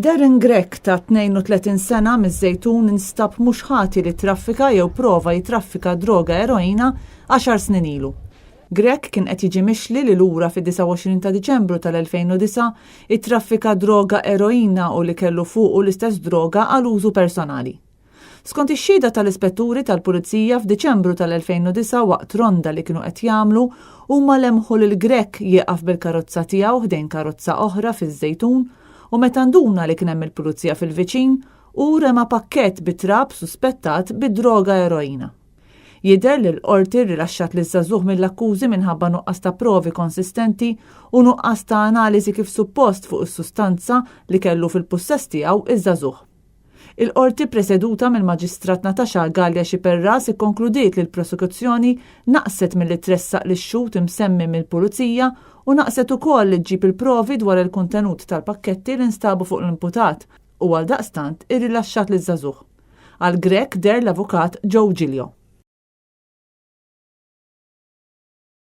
Darren Grech ta' 32 sena miż-Żejtun instab mhux ħati li traffika jew prova jitraffika droga eroina għaxar snin ilu. Grech kien qed jiġi mixli li lura fid-29 ta' Diċembru tal-2009 ittraffika droga eroina u li kellu fuqu l-istess droga għal użu personali. Skont ix-xhieda tal-ispetturi tal-Pulizija f'Diċembru tal-2009 waqt ronda li kienu qed jagħmlu, huma lemħu lil Grech jieqaf bil-karozza tiegħu ħdejn karozza oħra fiż-Żejtun u meta nduna li kien hemm il-Pulizija fil-viċin, hu rema pakkett bi trab suspettat bi droga eroina. Jidher li l-Qorti rrilaxxat liż-żagħżugħ mill-akkużi minħabba nuqqas ta' provi konsistenti u nuqqas ta' analiżi kif suppost fuq is-sustanza li kellu fil-pussess tiegħu iż-żagħżugħ. Il-Qorti preseduta mill-Maġistrat Natasha Galea Sciberras ikkonkludiet li l-prosekuzzjoni naqset milli tressaq lix-xhud imsemmi mill-Pulizija u naqset ukoll li ġġib il-provi dwar il-kuntenut tal-pakketti li nstabu fuq l-imputat u għaldaqstant irrilaxxat liż-żagħżugħ. Għal Grech deher l-Avukat Joe Giglio.